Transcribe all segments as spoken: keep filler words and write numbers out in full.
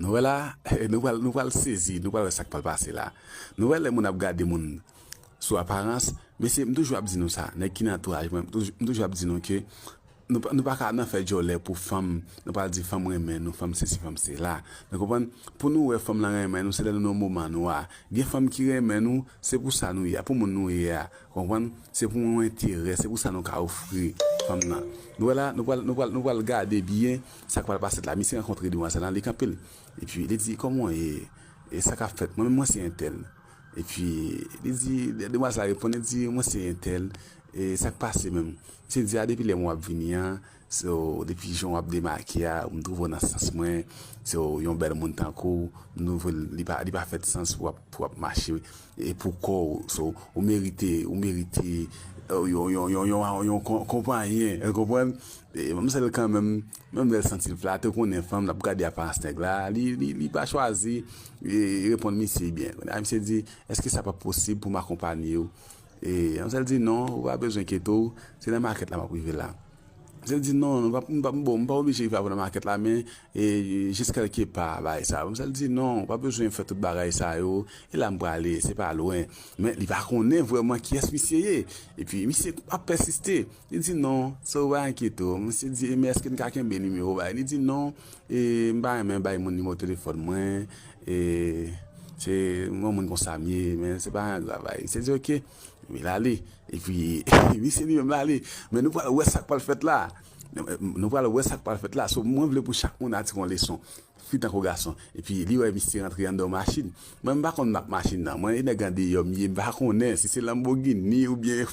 Nou wè la, nou pral, nou pral sezi, nou pral wè sa k pral pase la. Nou wè lè moun ap gade moun sou aparans, mesye, m toujou ap di nou sa, nèg ki nan antouraj mwen, m toujou, m toujou ap di nou ke nou, pa- nou pa ka nan fè djòlè pou fanm, nou pral di fanm renmen nou, fanm sesi, fanm sela. Nou konprann? Pou nou wè fanm lan renmen nou, se lè nou nan moman nou a. Gen fanm ki renmen nou, se pou sa nou ye a, pou moun nou ye a. Konprann? Se pou yon enterè, se pou sa nou ka ofri fanm nan. Nou wè la, nou pral, nou pral, nou pral gade byen sa k pral pase la. Misye rankontre demwazèl lan, li kanpe l. Epi li di, "Kòman w ye? E sa k ap fèt? Mwen menm, mwen se entèl." Epi li di, demwazèl la reponn, li di, "Mwen se entèl. E sa k pase menm?" Misye di, "A, depi lè mwen w ap vini an, so, depi jan w ap demake a, m twouve w nan sans mwen, so, yon bèl moun tankou w, m twouve l, li pa, li pa fèt sans pou w ap, pou w ap mache e pou kò w, so, ou merite, ou merite, e, yon, yon, yon, yon, yon kon- konpanyen, ou konprann?" E manmzèl kanmenm, menm lè l santi l flate, ou konnen fanm, l ap gade aparans nèg la, li, li, li pa chwazi e, reponn misye byen. Kounye a, misye di, "Èske sa p ap posib pou m akonpanye w?" E manmzèl di, "Non, ou pa bezwen enkyete w, se nan makèt la m ap rive la." Misye di, "Non, nou p ap, m p ap, bon, m pa oblije rive avè w nan makèt la, men e, jis kèlke pa, bagay sa yo." Manmzèl di, "Non, ou pa bezwen fè tout bagay sa yo, e la m prale, se pa lwen." Men li pa konnen vrèman kiyès misye ye. Epi misye ap pèsiste. Li di, "Non, so pa enkyete w." Misye di, "Men èske n ka kenbe nimewo w bay?" Li di, "Non, e, m pa renmen bay moun nimewo telefòn mwen, e, se yon moun konsa m ye, men se pa yon grav bagay." Misye di, "Oke." Epi l ale. Epi misye li menm l ale. Men nou pral wè sa k pral fèt la. Nou pral wè sa k pral fèt la. So, mwen vle pou chak moun a tire yon leson. Fi tankou gason. Epi li wè misye rantre anndan yon machin. Mwen, m pa konn mak machin nan. Mwen, e nèg andeyò m ye, m pa konnen si se Lamborghini oubyen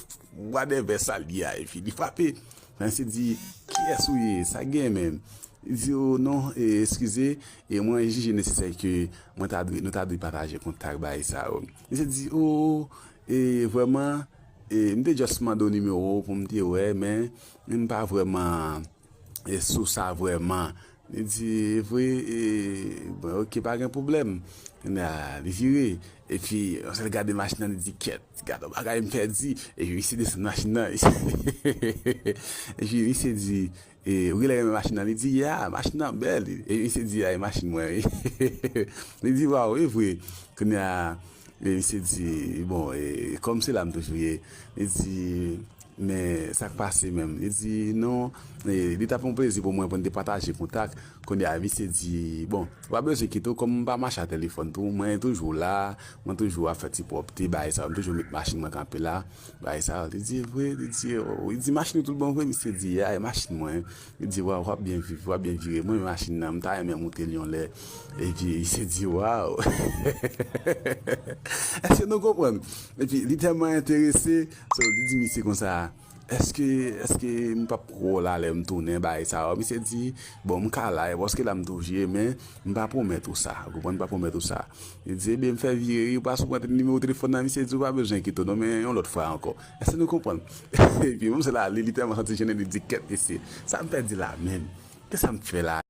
whatever sa l ye a. Epi li frape. Misye di, "Kiyès ou ye? Sa k gen menm?" Li di, "O non, e, eskize, e mwen jije nesesè ke mwen ta dwe, nou ta dwe pataje kontak, bagay sa yo." Misye di, "O, e, vrèman, e, m te just mande w nimewo w pou m te wè, men m pa vrèman, e, sou sa vrèman." Li di, "Vre, e, bon, oke, pa gen pwoblèm." Kounye a, li vire. Epi, lè l gade machin nan, li di, "Kèt, gade yon bagay m pèdi." Epi misye desann machin nan. Epi misye di, e, "Ou genlè renmen machin nan?" Li di, "Ya, machin nan bèl." E misye di, "A, e machin mwen, wi." Li di, "Waw, e vre." Kounye a, e misye di, "Bon, e, kòm se la m toujou ye." Li di, "Men sa k pase menm?" Li di, "Non, e, li t ap yon plezi pou mwen pou n te pataje kontak." Kounye a, misye di, "Bon, ou pa bezwen enkyete w, kòm m pa mache a telefòn tou, mwen toujou la, mwen toujou ap fè ti pwòpte, bagay sa yo, m toujou met machin mwen kanpe la, bagay sa yo." Li di, "Vre?" Li di, "O." Li di, "Machin ou tout bon vre?" Misye di, "Ya, e machin mwen." Li di, "Waw, w ap byen viv, w ap byen vire. Mwen, machin nan, m ta renmen moute l yon lè." Epi, misye di, "Waw." Èske nou konprann? Epi, li tèlman enterese, so, li di misye konsa, "Èske, èske m p ap kwè w la lè m tounen, bagay sa yo?" Misye di, "Bon, m ka la, e paske la m toujou ye, men m pa pwomèt ou sa, ou konprann, m pa pwomèt ou sa." Li di, "Ebyen, m fè vire, wi, ou pa sou pran nimewo telefòn nan?" Misye di, "Ou pa bezwen enkyete w non, men yon lòt fwa ankò." Èske nou konprann? Epi, menm se la, li, li tèlman santi jennen, li di, "Kèt, mesye, sa m pèdi la menm? Kisa m fè la?"